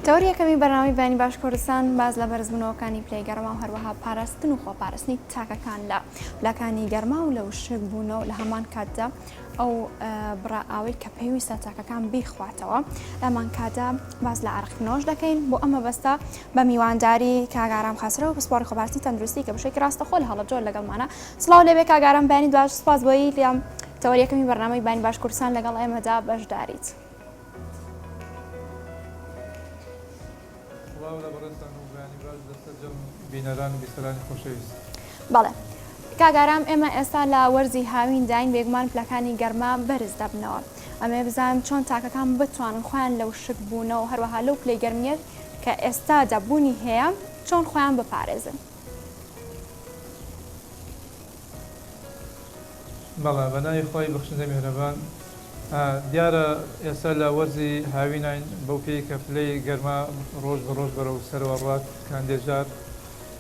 تەوەری یەکەمی بەرنامەی بەیانی باش کوردستان باس لە بەرزبوونەوەکانی پلەی گەرما و هەروەها پاراستن و خۆپارستنی تاکەکان لە پلەکانی گەرما و لە وشک بوونەوە لە هەمان کاتدا ئەو بڕە ئاوەی کە پێویستە تاکەکان بیخواتەوە لەمان کاتدا باس لە عرقکردنەوەش دەکەین بۆ ئەمە بەستە بە میوانداری کاک ئارام خەسرەو پسپۆڕی خۆپارستی تەندروستی کە بەشێکی ڕاستەخۆ لە هەڵەبجەوە لەگەڵمانە سڵاو لێبێ کاک ئارام بەیانی باش سپاس بۆی لە تەوەری یەکەمی بەرنامەی بانی باش کوردستان لەگەڵ ئێمەدا بەشداریت. سڵاو لە بەڕێزتان و بەیانی باش لە سەرجەم بینەران و بیسەرانی خۆشەویست. بەڵێ کاک ئارام ئێمە ئێستا لە وەرزی هاوین داین بێگومان پلەکانی گەرما بەرز دەبنەوە ئەمەوێ بزانم چۆن تاکەکان بتوانن خۆیان لە وشک بوونەوە هەروەها لەو پلەی گەرمیە کە ئێستادا بوونی هەیە چۆن خۆیان بپارێزن؟ بەڵێ بەناوی خوای بەخشندەی میهرەبان دیارە ئێستا لە وەرزی هاویناین بەو پێی کە پلەی گەرما ڕۆژ بە ڕۆژ بەرەو سەرەوە ڕوات کاندێ جار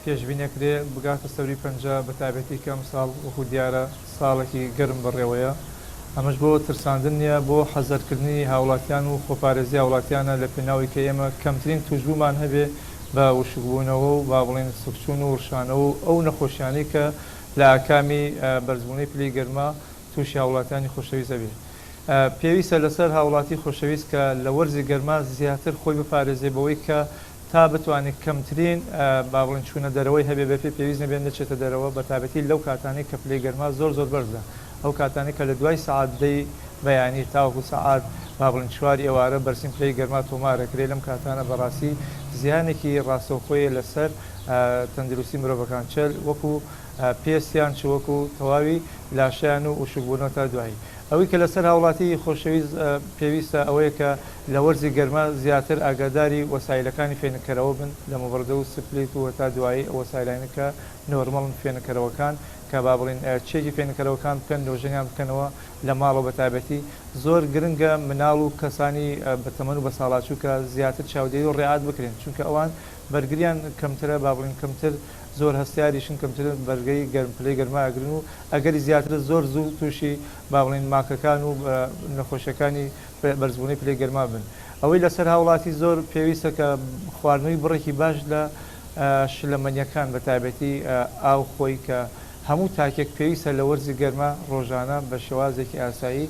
پێشبینی ئەکرێ بگاتە سەروی 50 بە تایبەتی کە ئەمساڵ وەکو دیارە ساڵێکی گەرم بەڕێوەیە ئەمەش بۆ ترساندن نیە بۆ حەزەرکردنی هاوڵاتیان و خۆپارێزی هاوڵاتیانە لە پێناوی کە ئێمە کەمترین توشبوومان هەبێ بە وشکبوونەوە و با بڵێین سکچوون و ڕشانەوە و ئەو نەخۆشیانەی کە لە ئاکامی بەرزبوونەی پلەی گەرما تووشی هاوڵاتیانی خۆشەویست ئەبێ. پێویستە لەسەر هاوڵاتی خۆشەویست کە لە وەرزی گەرما زیاتر خۆی بپارێزێ بەوەی کە تا بتوانێت کەمترین با بڵێین چوونە دەرەوەی هەبێ بەپێ پێویست نەبێت نەچێتە دەرەوە بەتایبەتی لەو کاتانەی کە پلەی گەرما زۆر زۆر بەرزە ئەو کاتانەی کە لە دوای سەعات دەی بەیانی تاوەکو سەعات با بڵێین چواری ئێوارە بەرزترین پلەی گەرما تۆمار ئەکرێ لەم کاتانە بەڕاستی زیانێکی ڕاستەوخۆیە لەسەر تەندروستی مرۆڤەکان چ وەکو پێستیان چ وەکو تەواوی لاشەیان و وشکبوونەوە تا دوایی. ئەوەی کە لەسەر هاوڵاتی خۆشەویست پێویستە ئەوەیە کە لە وەرزی گەرما زیاتر ئاگاداری وەسایلەکانی فێنککەرەوە بن لە مبردە و split و هەتا دوایی ئەو وەسایلانە کە نۆرمەڵن فێنککەرەوەکان کە با بڵێین چێکی فێنککەرەوەکان بکەن نۆژەنیان بکەنەوە لە ماڵەوە بە تایبەتی زۆر گرنگە مناڵ و کەسانی بە تەمەن و بەساڵاچوو کە زیاتر چاودێری و ڕیعات بکرێن چونکە ئەوان بەرگریان کەمترە با بڵێین کەمتر زۆر هەستیاریشن کەمتر بەرگەی گەرم پلەی گەرما ئەگرن و ئەگەری زیاترە زۆر زوو تووشی با بڵێین ماکەکان و نەخۆشیەکانی بەرزبوونەی پلەی گەرما بن. ئەوەی لەسەر هاوڵاتی زۆر پێویستە کە خواردنەوەی بڕێکی باش لە شلەمەنیەکان بە تایبەتی ئاو خۆی کە هەموو تاکێک پێویستە لە وەرزی گەرما ڕۆژانە بە شێوازێکی ئاسایی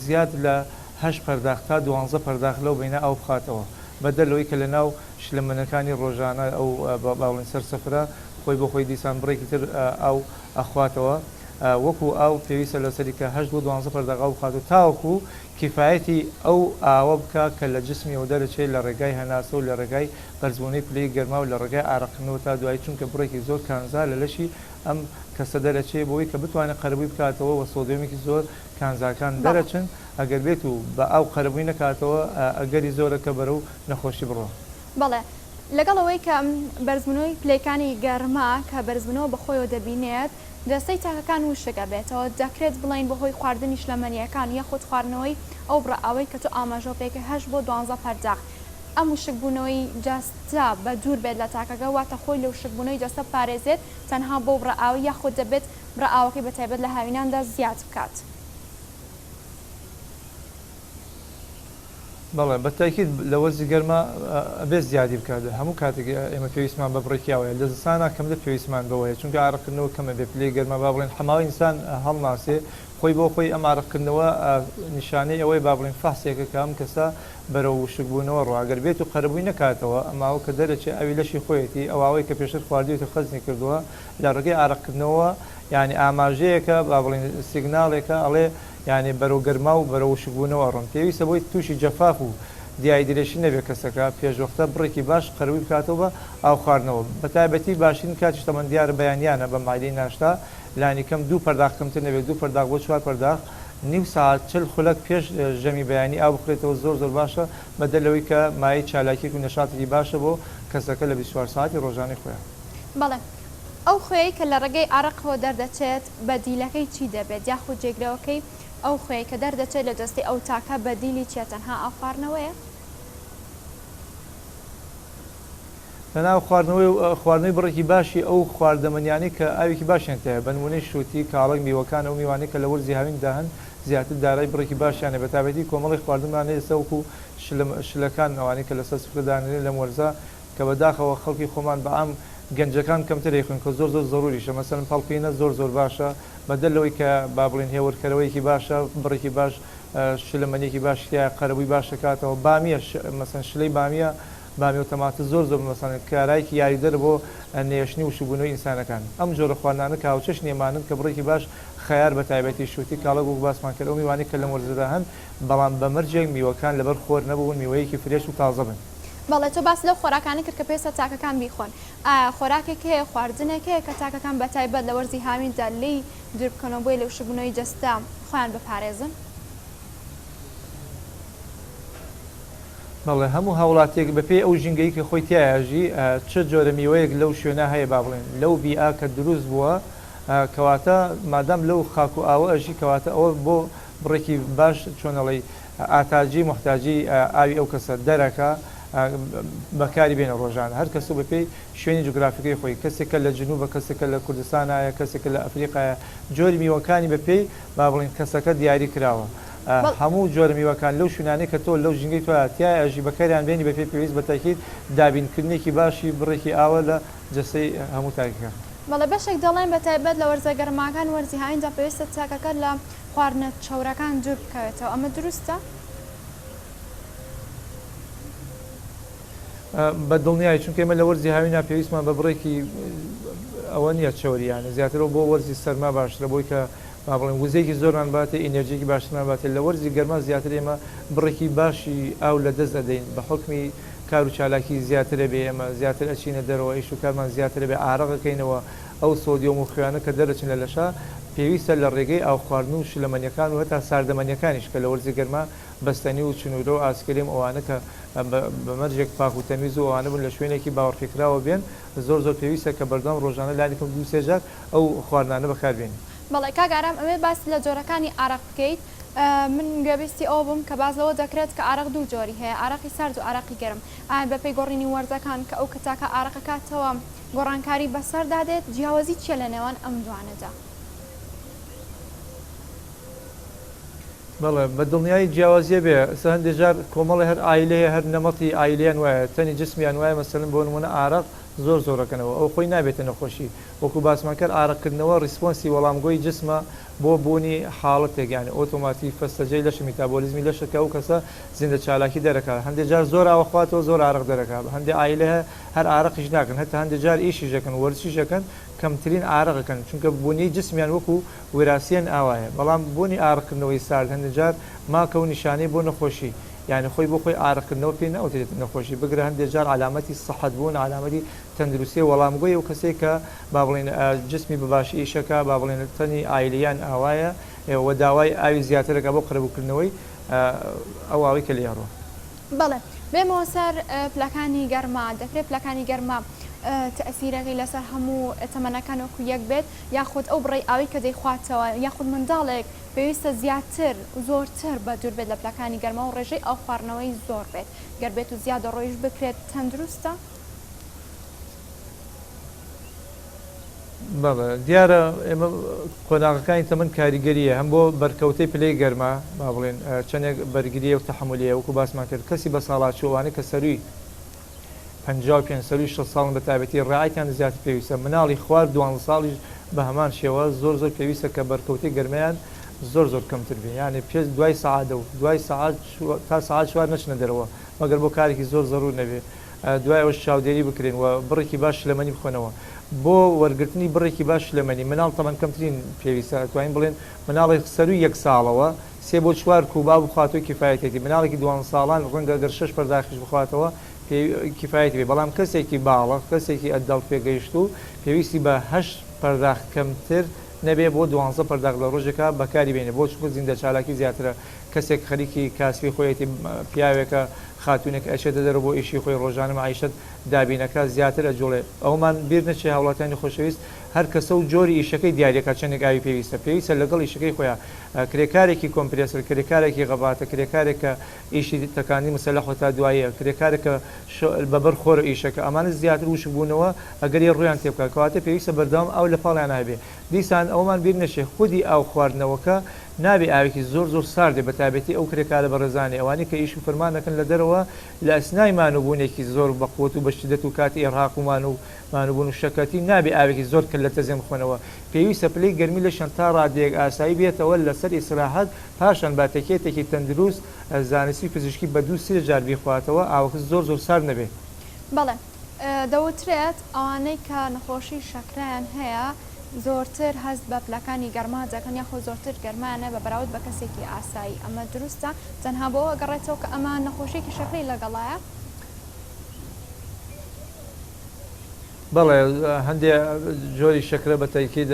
زیاد لە هەشت پەرداخ تا دوانزە پەرداخ لەو بەینە ئاو بخاتەوە بەدەر لەوەی کە لەناو شلەمەنەکانی ڕۆژانە ئەو با بڵێین سەر سفرە خۆی بۆ خۆی دیسان بڕێکی تر ئاو ئەخواتەوە وەکو ئاو پێویستە لەسەری کە هەشت بۆ دوانزە پەرداخ ئاو بخواتەوە تاوەکو کیفایەتی ئەو ئاوە بکا کە لە جسمیەوە دەرەچێت لە ڕێگای هەناسە و لە ڕێگای بەرزبوونەی پلەی گەرما و لە ڕێگای ئارەقکردنەوە تا دوایی چونکە بڕێکی زۆر کانزا لە لەشی ئەم کەسە دەرەچێ بۆی کە بتوانێت قەرەبووی بکاتەوە وە سۆدیۆمێکی زۆر کانزاکان دەرەچن ئەگەر بێت و بە ئاو قەرەبووی نەکاتەوە ئەگەری زۆرە کە بەرەو نەخۆشی بڕوا. بەڵێ لەگەڵ ئەوەی کە بەرزبوونەوەی پلەکانی گەرما کە بەرزبوونەوە بەخۆیەوە دەبینێت جەستەی تاکەکان وشک ئەبێتەوە دەکرێت بڵێین بەهۆی خواردنی شلەمەنییەکان یاخود خواردنەوەی ئەو بڕە ئاوەی کە تۆ ئاماژەو پێکرد هەشت بۆ دوانزە پەرداخ ئەم وشکبوونەوەی جەستە بەدوور بێت لە تاکەکە واتە خۆی لە وشکبوونەوەی جەستە بپارێزێت تەنها بەو بڕە ئاوەی یاخود دەبێت بڕە ئاوەکەی بەتایبەت لە هاویناندا زیاد بکات. بەڵێ بە تاکید لە وەرزی گەرما ئەبێت زیادی بکات هەموو کاتێک ئێمە پێویستمان بە بڕێکی ئاوەیە لە زستانا کەمتر پێویستمان بەوەیە چونکە ئارەقکردنەوە کەم ئەبێ پلەی گەرما با بڵێن حەماوەی ئینسان هەڵناسێ خۆی بۆ خۆی ئەم ئارەقکردنەوە نیشانەی ئەوەیە با بڵێن فەحسێکە کە ئەم کەسە بەرەو وشکبوونەوە ڕوا گەر بێت و قەرەبووی نەکاتەوە ئەم ئاوە کە دەرەچێ ئاوی لەشی خۆیەتی ئەو ئاوەی کە پێشتر خواردویەتی و خەزنی کردووە لە ڕێگەی ئارەقکردنەوە یانی ئاماژەیەکە با بڵێین سیگناڵێکە ئەڵێ یانی بەرەو گەرما و بەرەو وشکبوونەوە ئەڕۆن پێویستە بۆی تووشی جەفاف و dehydration نەبێت کەسەکە پێشوەختە بڕێکی باش قەرەبووی بکاتەوە بە ئاو خواردنەوە بەتایبەتی باشترین کاتیش تەمەن دیارە بەیانیانە بە مایلەی ناشتا لانیکەم دوو پەرداخ کەمتر نەبێت دوو پەرداخ بۆ چوار پەرداخ نیو سەعات 40 خولەک پێش ژەمی بەیانی ئاو بخورێتەوە زۆر زۆر باشە بەدەر لەوەی کە مایەی چالاکیەک و نەشاتێکی باشە بۆ کەسەکە لە 24 سەعاتی ڕۆژانەی خۆیان. بەڵێ ئەو خوێیەی کە لە ڕێگەی ئارەقەوە دەردەچێت بەدیلەکەی چی دەبێت یاخود جێگرەوەکەی ئەو خوێیەی کە دەردەچێت لە جەستەی ئەو تاکە بەدیلی چیە تەنها ئاو خواردنەوەیە؟ تەنها خواردنەوەی خواردنەوەی بڕێکی باشی ئەو خواردەمەنیانەی کە ئاوێکی باشیان تیایە بە نموونەی شووتی، کاڵەک، میوەکان ئەو میوانەی کە لە وەرزی هاویندا هەن زیاتر دارای بڕێکی باشیان هەیە بەتایبەتی کۆمەڵێک خواردنمان هەیە ئێستا وەکوو. شلەکان ئەوانەی کە لەسەر سفرە دانرێن لەم وەرزە کە بەداخەوە خەڵکی خۆمان بە عام گەنجەکان کەمتر ئەیخۆن کە زۆر زۆر زەروریشە مەسەلەن پەڵپینە زۆر زۆر باشە بەدەر لەوەی کە با بڵێین هێورکەرەوەیەکی باشە بڕێکی باش شلەمەنیەکی باشی تیایە قەرەبووی باش ئەکاتەوە بامیە مەسەلەن شلەی بامیە بامیە و تەماتە زۆر زۆر مەسەلەن کارایەکی یاریدەرە بۆ نەیەشتنی وشکبوونەوەی ئینسانەکان ئەم جۆرە خواردنانە کە هاوچەشنی ئەمانەن کە بڕێکی باش خەیار بە تایبەتی شوتی کاڵەک وەک باسمان کرد ئەو میوانەی کە لەم وەرزەدا هەن بەڵام بە مەرجێک میوەکان لەبەر خۆر نەبوون میوەیەکی fresh و تازە بن. بەڵێ تۆ باست لەو خۆراکانە کرد کە پێویستە تاکەکان بیخۆن، ئایا خۆراکێک هەیە، خواردنێک هەیە کە تاکەکان بە تایبەت لە وەرزی هاویندا لێی دوور بکەنەوە بۆیە لە وشکبوونەوەی جەستە خۆیان بپارێزن؟ بەڵێ هەموو هاوڵاتیەک بە پێی ئەو ژینگەی کە خۆی تیایا ئەژی چ جۆرە میوەیەک لەو شوێنە هەیە با بڵێین لەو بیئە کە دروست بووە کەواتە مادام لەو خاک و ئاوە ئەژی کەواتە ئەوە بۆ بڕێکی باش چۆن ئەڵێی ئاتاجی موحتاجی ئاوی ئەو کەسە دەرەکا بەکاری بێنە ڕۆژانە هەر کەس و بەپێی شوێنی جوگرافیکەی خۆی کەسێک کە لە جنوبە کەسێک کە لە کوردستانایە کەسێک کە لە ئەفریقایە جۆری میوەکانی بەپێی با بڵێین کەسەکە دیاری کراوە هەموو جۆرە میوەکان لەو شوێنانەی کە تۆ لەو ژینگەی تۆیا تیایا ئەژی بەکاریان بێنی بەپێی پێویست بەتاکید دابینکردنێکی باشی بڕێکی ئاوە لە جەستەی هەموو تاکەکان. بەڵێ بەشێک دەڵێن بەتایبەت لە وەرزە گەرماکان وەرزی هاویندا پێویستە تاکەکە لە خواردنە چەورەکان دوور بکەوێتەوە ئەمە دروستە؟ بە دڵنیایی چونکە ئێمە لە وەرزی هاوینا پێویستمان بە بڕێکی ئەوە نییە چەوری یانە زیاترەوە بۆ وەرزی سەرما باشترە بۆی کە با بڵێن وزەیەکی زۆرمان باتێ ئینێرجیەکی باشترمان باتێ لە وەرزی گەرما زیاتر ئێمە بڕێکی باشی ئاو لە دەست ئەدەین بە حوکمی کار و چالاکی زیاترە بێ ئێمە زیاتر ئەچینە دەرەوە ئیش و کارمان زیاترە بێ ئارەق ئەکەینەوە ئەو سۆدیۆم و خوێانە کە دەرەچن لە لەشا پێویستە لە ڕێگەی ئاو خواردن و شلەمەنیەکان و هەتا ساردەمەنیەکانیش کە لە وەرزی گەرما بەستەنی و چنورە و ئاسکرێم ئەوانە کە بە مەرجێک پاک و تەمیز و ئەوانە بن لە شوێنێکی باوەڕپێکراوە بێن زۆر زۆر پێویستە کە بەردەوام ڕۆژانە لانی کەم دوو سێ جار ئەو خواردنانە بەکار بێنین. بەڵێ کاک ئارام ئەمەوێت باس لە جۆرەکانی ئارەق بکەیت من گوێبیستی ئەوە بووم کە باس لەوە دەکرێت کە ئارەق دوو جۆری هەیە ئارەقی سارد و ئارەقی گەرم ئایا بەپێی گۆڕینی وەرزەکان کە ئەو کەتاکە ئارەق ئەکاتەوە گۆڕانکاری بەسەردا دێت جیاوازی چیە لە نێوان ئەم دوانەدا؟ بەڵێ بە دڵنیایی جیاوازیە بێ ئێستا هەندێ جار کۆمەڵێ هەر عایلە هەیە هەر نەمەتی عایلەیان وایە تەنی جسمیان وایە مەسەلەن بۆ نموونە ئارەق زۆر زۆر ئەکەنەوە ئەو خۆی نابێتە نەخۆشی وەکو باسمان کرد ئارەق کردنەوە response ی وەڵامگۆی جسمە بۆ بوونی حاڵەتێک یانی ئۆتۆماتی فەستەجەی لەشە میتابۆلیزمی لەشە کە ئەو کەسە زیندە چالاکی دەرەکا هەندێ جار زۆر ئاوە خواتەوە زۆر ئارەق دەرەکا هەندێ عایلە هەیە هەر ئارەقیش ناکەن هەتا هەندێ جار ئیشیش ئەکەن وەرزشیش ئەکەن کەمترین ئارەق ئەکەن چونکە بونیەی جسمیان وەکو وراثیەن ئاوایە بەڵام بۆنی ئارەق کردنەوەی سارد هەندێ جار ماکە و نیشانەی بۆ نەخۆشی یانی خۆی بۆ خۆی ئارەق کردنەوە پێی ناوترێت نەخۆشی بگرە هەندێ جار عەلامەتی سەحەت بوون عەلامەتی تەندروستیە وەڵامگۆی ئەو کەسەی کە با بڵێین جسمی بە باشی ئیشەکا با بڵێین تەنی عایلیان ئاوایە و داوای ئاوی زیاتر ئەکا بۆ قەرەبوو کردنەوەی ئەو ئاوەی کە لێی ئەڕوا. بەڵێ بێمەوە سەر پلەکانی گەرما دەکرێت پلەکانی گەرما تەئسیرەکەی لەسەر هەموو تەمەنەکان وەکو یەک بێت یاخود ئەو بڕەی ئاوەی کە دەیخواتەوە یاخود منداڵێک پێویستە زیاتر و زۆرتر بە دوور بێت لە پلەکانی گەرما و ڕێژەی ئاو خواردنەوەی زۆر بێت گەر بێت و زیادەڕۆیش بکرێت تەندروستە؟ بەڵێ دیارە ئێمە قۆناغەکانی تەمەن کاریگەریە هەم بۆ بەرکەوتەی پلەی گەرما با بڵێن چەندێک بەرگریە و تەحەمولیە وەکو باسمان کرد کەسی بەساڵاچوو ئەوانەی کە سەرووی 55 سەرووی 60 ساڵن بە تایبەتی ڕعایەتیان زیاتر پێویستە مناڵی خوار 12 ساڵیش بە هەمان شێوە زۆر زۆر پێویستە کە بەرکەوتەی گەرمیان زۆر زۆر کەمتر بێ یانێ پێش دوای سەعات دە و دوای سەعات تا سەعات چوار نەچنە دەرەوە مەگەر بۆ کارێکی زۆر زەرور نەبێ دوای ئەوەش چاودێری بکرێن و بڕێکی باش شلەمەنی بخۆنەوە. بۆ وەرگرتنی بڕێکی باش شلەمەنی مناڵ تەمەن کەمترین پێویستە ئەتوانین بڵێن مناڵێک سەرووی یەک ساڵەوە سێ بۆ چوار کوپ ئاو بخواتەوە کیفایەتێتی مناڵێکی دوانزە ساڵان ڕەنگە گەر شەش پەرداخیش بخواتەوە کیفایەتی بێ بەڵام کەسێکی باڵغ کەسێکی adult پێگەیشتوو پێویستی بە هەشت پەرداخ کەمتر نەبێ بۆ دوانزە پەرداخ لە ڕۆژێکا بەکاری بێنێ بۆ چونکە زیندە چالاکی زیاترە کەسێک خەریکی کاسبی خۆیەتی پیاوێکە خاتوونێک ئەچێتە دەرەوە بۆ ئیشی خۆی ڕۆژانە مەعیشەت دابینەکا زیاتر ئەجوڵێ ئەوەمان بیر نەچێ هاوڵاتیانی خۆشەویست. هەر کەسە و جۆری ئیشەکەی دیاریەکا چەندێک ئاوی پێویستە پێویستە لەگەڵ ئیشەکەی خۆیا کرێکارێکی کۆمپرێسەر کرێکارێکی غەباتە کرێکارێک کە ئیشی تەکاندنی مسەلەح و تا دواییە کرێکارێک کە بە بەر خۆرە ئیشەکە ئەمانە زیاتر وشک بوونەوە ئەگەری ڕوویان تێبکات کەواتە پێویستە بەردەوام ئاو لە پاڵیانا هەبێ دیسان ئەوەمان بیر نەچێ خودی ئاو خواردنەوەکە نابێ ئاوێکی زۆر زۆر سارد بێ بەتایبەتی ئەو کرێکارە بەڕێزانەی ئەوانەی کە ئیش و فەرمان ئەکەن لە دەرەوە لە ئەسنای مانووبوونێکی زۆر بە قوەت و بە شدەت و کاتی ئێرهاق و مانوو مانووبوون و شەکەتی نابێ ئاوێکی زۆر کە لە تەزێن بخۆنەوە پێویستە پلەی گەرمی لەشیان تا ڕادەیەک ئاسایی بێتەوە لەسەر ئیسراحەت پاشان با تەکێتێکی تەندروست زانستی پزیشکی بە دوو سێ جار بیخواتەوە ئاوەکە زۆر زۆر سارد نەبێ. بەڵێ دەوترێت ئەوانەی کە نەخۆشی شەکرەیان هەیە زۆرتر هەست بە پلەکانی گەرما دەکەن یاخود زۆرتر گەرمایان هەیە بە بەراورد بە کەسێکی ئاسایی ئەمە دروستە تەنها بۆ ئەوە ئەگەڕێتەوە کە ئەمە نەخۆشیەکی شەکرەی لەگەڵایە؟ بەڵێ هەندێ جۆری شەکرە بە تەئکید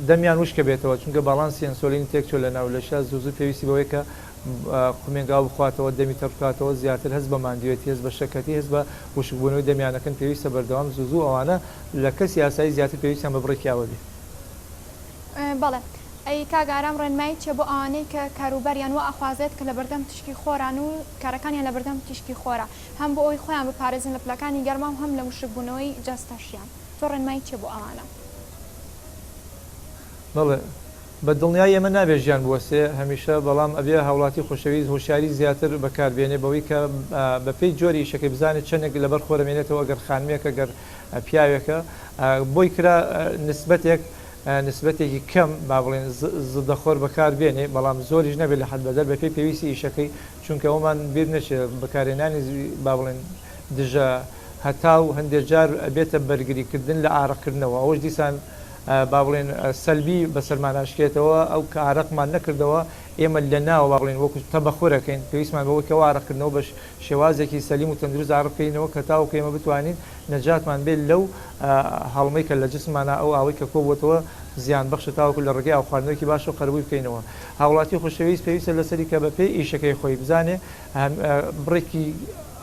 دەمیان وشکە بێتەوە چونکە باڵانسی ئەنسۆلینی تێکچوە لە ناو لەشا زوو زوو پێویستی بەوەیە کە قومێک ئاو بخواتەوە دەمی تەڕ بکاتەوە زیاتر هەست بە ماندوێتی هەست بە شەکەتی هەست بە وشکبوونەوەی دەمیان ئەکەن پێویستە بەردەوام زوو زوو ئەوانە لە کەسی ئاسایی زیاتر پێویستیان بە بڕێکی ئاوە بێ. بەڵێ ئەی کاک ئارام ڕێنمایی چیە بۆ ئەوانەی کە کاروباریان وا ئەخوازێت کە لەبەردەم تیشکی خۆران و کارەکانیان لەبەردەم تیشکی خۆرە هەم بۆ ئەوەی خۆیان بپارێزن لە پلەکانی گەرما و هەم لە وشکبوونەوەی جەستەشیان تۆ ڕێنمایی چیە بۆ ئەوانە؟ بەڵێ بە دڵنیایی ئێمە نابێ ژیان بوەستێ هەمیشە بەڵام ئەبێ هاوڵاتی خۆشەویست هۆشیاری زیاتر بەکار بێنێ بەوەی کە بە پێی جۆری ئیشەکەی بزانێت چەندێک لەبەر خۆر ئەمێنێتەوە ئەگەر خانمێکە گەر پیاوێکە بۆی کرا نسبەتێک نسبەتێکی کەم با بڵێن زدە خۆر بەکار بێنێ بەڵام زۆریش نەبێت لە حەد بەدەر بە پێی پێویستی ئیشەکەی چونکە ئەوەمان بیر نەچێت بەکارهێنانی با بڵێن دژە هەتاو هەندێ جار ئەبێتە بەرگری کردن لە ئارەق کردنەوە ئەوەش دیسان با بڵێن سەلبی بەسەرمان ئەشکێتەوە ئەو کە ئارەقمان نەکردەوە ئێمە لە ناوە با بڵێن وەکو تەبەخور ئەکەین پێویستمان بەوەی کە ئەو ئارەق کردنەوە بە شێوازێکی سەلیم و تەندروست ئارەق بکەینەوە کە تاوەکو ئێمە بتوانین نەجاتمان بێت لەو هەڵمەی کە لە جسممانا ئەو ئاوەی کە کۆبووەتەوە زیان بەخشە تاوەکو لە ڕێگەی ئاو خواردنەوەکی باشەوە قەرەبووی بکەینەوە هاوڵاتی خۆشەویست پێویستە لەسەری کە بەپێی ئیشەکەی خۆی بزانێ بڕێکی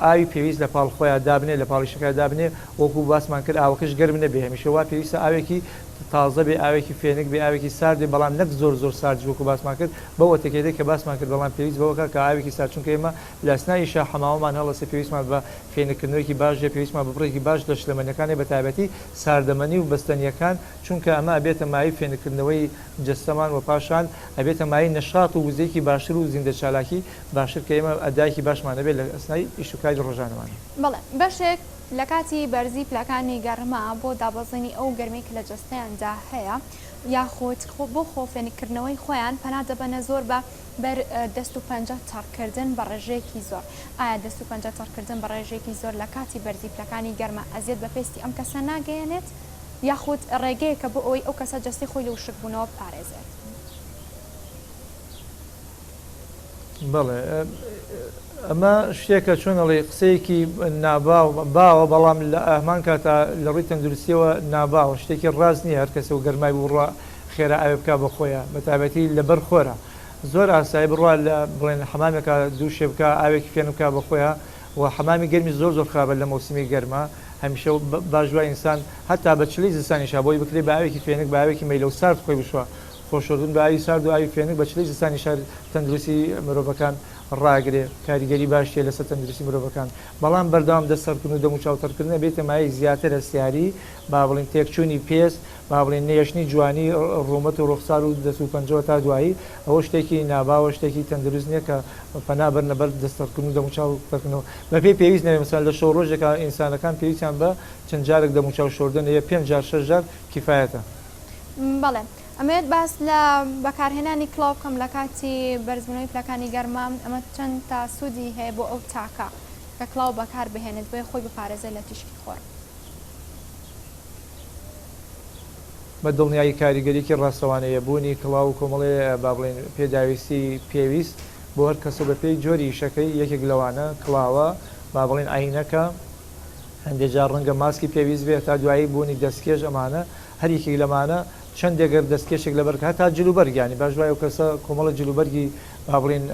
ئاوی پێویست لە پاڵ خۆیا دابنێ لە پاڵ ئیشەکەیا دابنێ وەکو باسمان کرد ئاوەکەش گەرم نەبێ هەمیشە وا پێویستە ئاوێکی تازە بێ ئاوێکی فێنک بێ ئاوێکی سارد بێ بەڵام نەک زۆر زۆر ساردیش وەکو باسمان کرد بەو ئەتەکێتەی کە باسمان کرد بەڵام پێویست بەوە کە ئاوێکی سارد چونکە ئێمە لە ئەسنای ئیشا حەماوەمان هەڵەسێ پێویستمان بە فێنککردنەوەیەکی باش هەیە پێویستمان بە بڕێکی باش لە شلەمەنیەکان هەیە بە تایبەتی ساردەمەنی و بەستەنیەکان چونکە ئەمە ئەبێتە مایەی فێنککردنەوەی جەستەمان و پاشان ئەبێتە مایەی نەشات و وزەیەکی باشتر و زیندەچالاکی باشتر کە ئێمە ئەدایەکی باشمان هەبێت لە ئەسنای ئیش و کاری ڕۆژانەمان. بەڵێ بەشێک لە کاتی بەرزی پلەکانی گەرما بۆ دابەزینی ئەو گەرمەی کە لە جەستەیاندا هەیە یاخود بۆ خۆ فێنککردنەوەی خۆیان پەنا دەبەنە زۆر بە بەر دەست و پەنجە تەڕکردن بە ڕێژەیەکی زۆر ئایا دەست و پەنجە تەڕکردن بە ڕێژەیەکی زۆر لە کاتی بەرزی پلەکانی گەرما ئەزیەت بە پێستی ئەم کەسە ناگەیەنێت یاخود ڕێگەیەکە بۆ ئەوەی ئەو کەسە جەستەی خۆی لە وشکبوونەوە بپارێزێت؟ بەڵێ ئەمە شتێکە چۆن ئەڵێی قسەیەکی ناباو باوە بەڵام لە ئەهمان کاتا لە ڕووی تەندروستیەوە ناباوە شتێکی ڕاست نییە هەر کەسێ و گەرمای بوو بڕوا خێرا ئاوێ بکا بە خۆیا بە تایبەتی لەبەر خۆرا زۆر ئاسایی بڕوا لە بڵێن حەمامێکا دووشێ بکا ئاوێکی فێنک بکا بە خۆیا و حەمامی گەرمی زۆر زۆر خراپە لە مەوسمی گەرما هەمیشە باش وایە ئینسان هەتا بە چلەی زستانیشا بۆی بکرێ بە ئاوێکی فێنک بە ئاوێکی مەیلەو سارد خۆی بشوا خۆشۆردن بە ئاوی سارد و ئاوی فێنک بە چلەی زستانی شار تەندروستی مرۆڤەکان ڕاگرێ کاریگەری باشی هەیە لەسەر تەندروستی مرۆڤەکان بەڵام بەردەوام دەست تەڕکردن و دەموچاو تەڕکردن ئەبێتە مایەی زیاتر هەستیاری با بڵێین تێکچوونی پێست با بڵێین نەهێشتنی جوانی ڕوومەت و ڕوخسار و دەست و پەنجەوە تا دوایی ئەوە شتێکی ناباوە شتێکی تەندروست نییە کە پەنا بەرنە بەر دەست تەڕکردن و دەموچاو تەڕکردنەوە بەپێی پێویست نەبێ مەسەلەن لە شەو ڕۆژێکا ئینسانەکان پێویستیان بە چەند جارێک دەموچاو شۆردن هەیە پێنج جار شەش جار کیفایەتە. بەڵێ ئەمەوێت باس لە بەکارهێنانی کڵاو بکەم لە کاتی بەرزبوونەوەی پلەکانی گەرما ئەمە چەند تا سوودی هەیە بۆ ئەو تاکە کە کڵاو بەکار بهێنێت بۆیە خۆی بپارێزێت لە تیشکی خۆر. بە دڵنیایی کاریگەریەکی ڕاستەوانەیە بوونی کڵاو و کۆمەڵێ با بڵێین پێداویستی پێویست بۆ هەر کەسە بە پێی جۆری ئیشەکەی یەکێک لەوانە کڵاوە با بڵێین عەینەکە هەندێ جار ڕەنگە ماسکی پێویست بێ هەتا دوایی بوونی دەستکێش ئەمانە هەر یەکێک لەمانە چەندێک گەر دەستکێشێک لەبەر کە هەتا جلوبەرگ یانی باش وایە ئەو کەسە کۆمەڵە جلوبەرگی با بڵێین.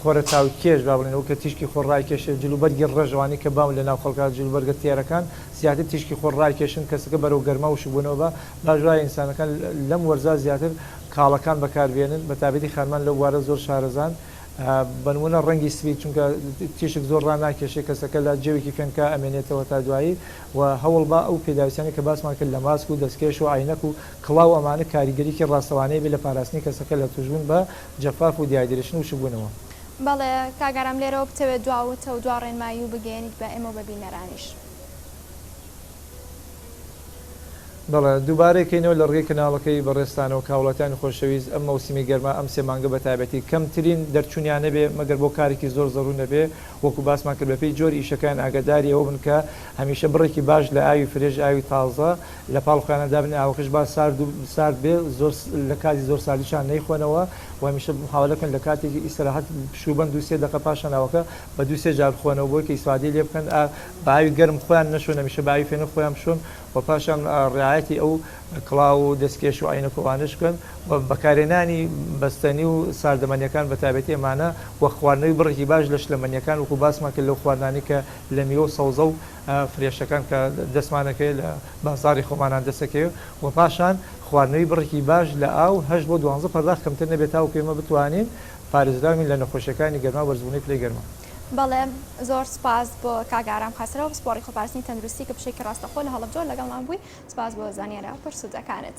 خۆرەتاوکێش با بڵێین ئەو کە تیشکی خۆر ڕایکێشێ جلوبەرگی ڕەش ئەوانەی کە باون لەناو خەڵکا جلوبەرگە تێرەکان زیاتر تیشکی خۆر ڕایکێشن کەسەکە بەرەو گەرما وشکبوونەوە با باش وایە ئینسانەکان لەم وەرزا زیاتر کاڵەکان بەکاربێنن بەتایبەتی خانمان لەو بوارە زۆر شارەزان بەنمونە ڕەنگی سپی چونکە تیشک زۆر ڕاناکێشێ کەسەکە لە جەوێکی فێنکا ئەمێنێتەوە تا دوایی و هەوڵبا ئەو پێداویستیانەی کە باسمان کرد لە ماسک و دەستکێش و عەینەک و کڵاو ئەمانە کاریگەریی ڕاستەوانەی بێ لە پاراستنی کەسەکە لە توشبوون بە جەفاف و dehydration و وشکبوونەوە. بەڵێ کاک ئارام لێرەوە بتەوێت دوا وتە و دوا ڕێنمایی و بگەیەنیت بە ئێمە و بە بینەرانیش. بەڵێ دووبارەی کەینەوە لە ڕێگەی کەناڵەکەی بەڕێزتانەوە کە هاوڵاتیانی خۆشەویست ئەم مەوسیمی گەرما ئەم سێ مانگە بە تایبەتی کەمترین دەرچوونیان نەبێ مەگەر بۆ کارێکی زۆر زەروور نەبێ وەکو باسمان کرد بەپێی جۆری ئیشەکەیان ئاگاداری ئەوە بن کە هەمیشە بڕێکی باش لە ئاوی fresh ئاوی تازە لە پاڵ خۆیانە دابنێن ئاوەکەش با سارد و سارد بێ زۆر لە کاتی زۆر ساردیشان نەیخۆنەوە و هەمیشە محاولە بکەن لە کاتێکی ئیسراحەت پشوو بەن دوو سێ دەقە پاشان ئاوەکە بە دوو سێ جار بخۆنەوە بۆی کە ئیسفادەی لێ بکەن ئا بە ئاوی گەرم خۆیان نەشۆن هەمیشە بە ئاوی فێنک خۆیان بشۆن و پاشان ڕعایەتی ئەو کڵاو و دەستکێش و عەینەک و ئەوانەش بکەن و بەکارهێنانی بەستەنی و ساردەمەنیەکان بە تایبەتی ئەمانە و خواردنەوەی بڕێکی باش لە شلەمەنیەکان وەکو باسمان کرد لەو خواردنانەی کە لە میوە و سەوزە و fresh ەکان کە دەستمان ئەکەوێت لە بازاڕی خۆمانان دەست ئەکەوێت و پاشان خواردنەوەی بڕێکی باش لە ئاو هەشت بۆ دوانزە پەرداخ کەمتر نەبێت تاوەکو ئێمە بتوانین پارێزراوین لە نەخۆشیەکانی گەرما و بەرزبوونەوەی پلەی گەرما. بەڵێ زۆر سوپاس بۆ کاک ئارام خەسرەو پسپۆڕی خۆپارستنی تەندروستی کە بەشێکی ڕاستەخۆ لە هەڵەبجەوە لەگەڵمان بووی سوپاس بۆ زانیارە پڕ سوودەکانت.